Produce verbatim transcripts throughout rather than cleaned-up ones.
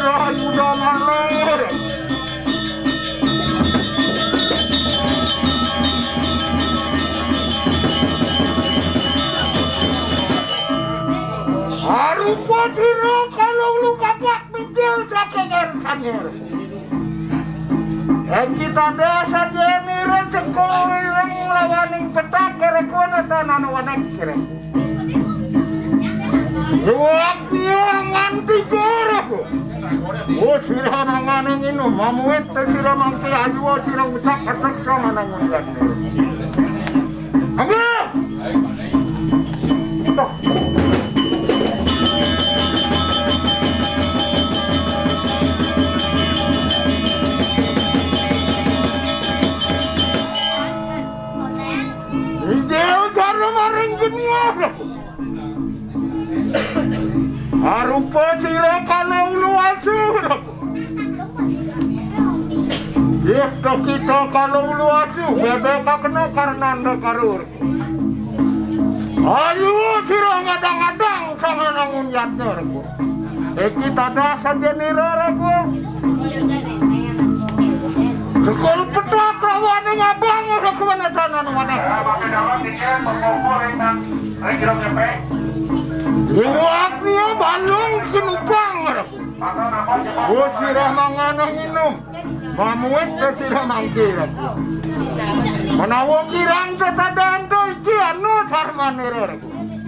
Sudah malor. Arupa sira kalau lu kapak mikir sakenger-sanger. Yen kita dasa jeni ren sekolah ireng lawaning petak kere kuwi netanan wanek kere. Iwak dia nganti goroku. Oh, sira nangane ngino, mamuit sira mangke ayu, sira ucak ketek sama nang undan. Angge! Toh. Inggih, cara maring geniar. Arupa sira kala ulu asu. Yekto kita kala ulu asu, bebek kakena karnanda karur. Ayo sira ngadang-ngadang sanganangun yatna rego. Iki tata saja nira rego. Sekul petak lawane ngabang rego netanan maneh. Iwak nia balung kinupang rego. Oh, sira mangana nginum. Mamuit ke sira mangkir. Menawa kirang tetadang to iki anu sarmanira.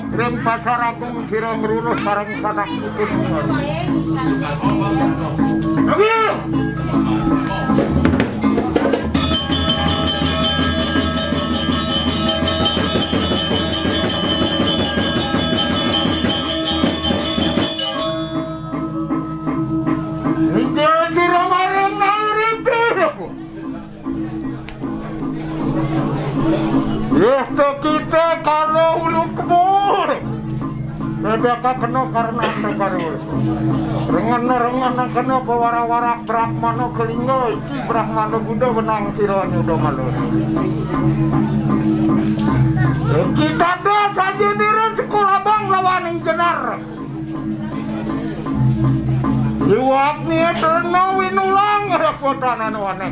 Ring pasar agung sira ngrurus sareng sanak ipun. Ayo! Inggih sira marang ngauripi. Yeh, to kita karo ulu kebur. Beda kena karena karo. Rengen-rengen kena pewara-wara Brahmana Kelingga iki Brahmana Buddha wenang sira nyuda malur. Kita do saja nira sekolah bang lawaning jenar. Iwak niat rena winulang rekotanan wanek.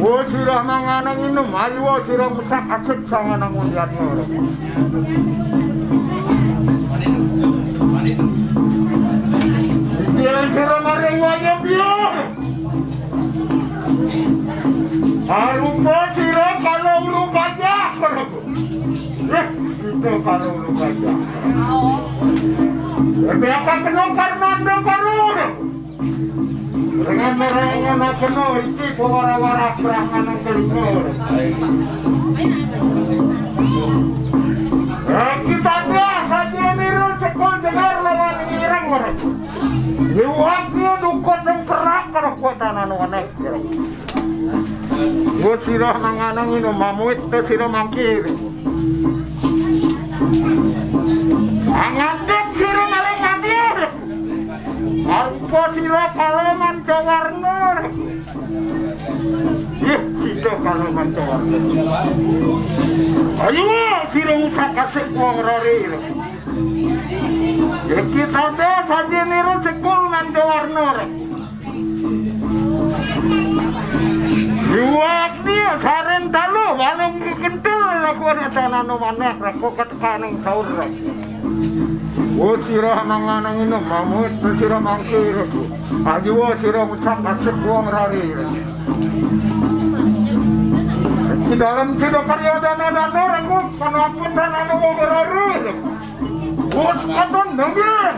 Wo sira manganang inem, ayo sira mesak asik sanganang ulian. Dia sira maring wayah biar. Arupa sira kala ulu gajah. Eh, kita kala ulu gajah. Tapi apa kena karena anda karur? Dengan merengena kena isi pewara-wara perangan yang kelingur. Eh, kita dia saja niru sekol dengar lawan ireng. Iwaknya dukut yang perak kalau kuatan anu aneh. Wo sira manganang ino mamuit to sira mangkir. Angandek sira maring ngadir. Arupa sira kalaman cawarna. Ih, kita kalaman cawarna. Ayo, sira usak kasih wong rarir. Ya kita deh saja niru sekol man cawarna. Iwak dia sareng talu balung kentel lakuan tanah no maneh rako ketekaning saur. Oh sira manganang inem mamuit sira mangkir. Ayo sira ngucap nasib wong rari. Di dalam sira karya dana-dana rako kenapa tanah no wong rari. Bos katon dengar.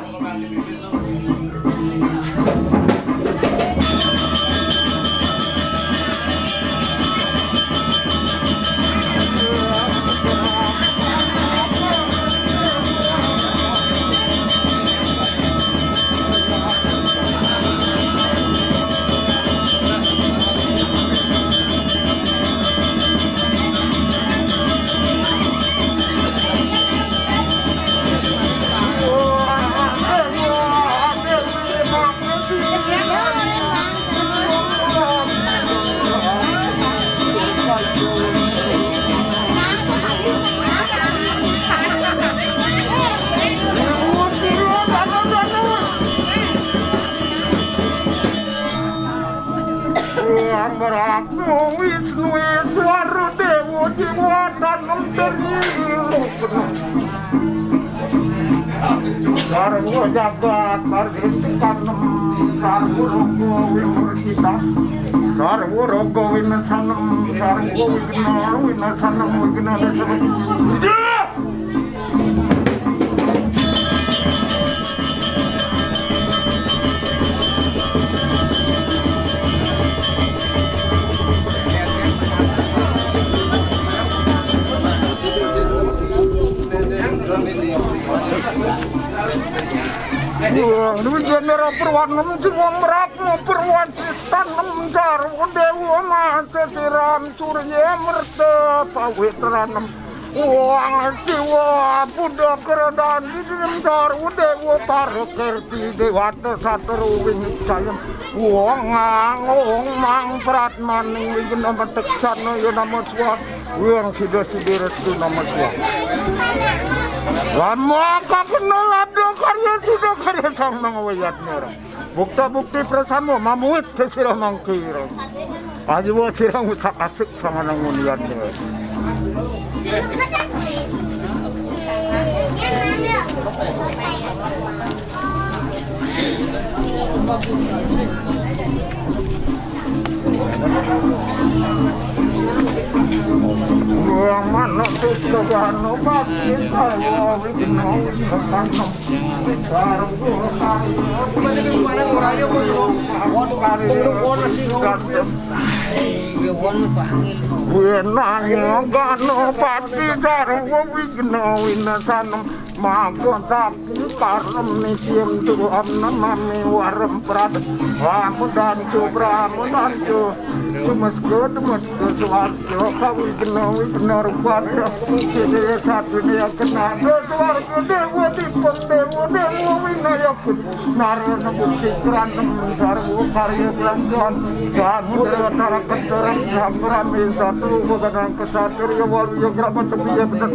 Brahma Wisnu Iswara Dewa Jiwa tanem teri. Sarwa jagat margin tanem, sarwa rogo wimursita, sarwa rogo winasanem, sarwa wigna winasanem, wigna winasanem. Wah, ini jenera perwanem jiwa merak mau perwasitan nem sarwa dewa masa siram surya merta pawitranem. Wong siwa buddha keredan di dalam sarwa dewa para kerti dewata satru wingsayem. Wong ngang wong mang pratmaning wigna meteksana ya nama swa. Wong sida sida restu nama swa. Lama kakena labda karya sida karya sang nang wayatnya. Bukta bukti prasama mamuit sira mangkira. Ajiwa sira ngusak asik sama nang unian. Wong manuk sesegano bakti kaya wigna wigna. Wenang gano pati sarwa wigna winasanem. Maga taku karem nitiem tuam namami warem pradem. Wamudancu bramudancu tumeska tumeska suwarga kawigna wigna rupada. Sidaya satria kena suwarga dewa dipun dewa dewa winaya. Narana bukti pranem sarwa karya kelanjuan. Samudra tara keserang sambrami satru begadang kesatria waluya grama tepiya bener.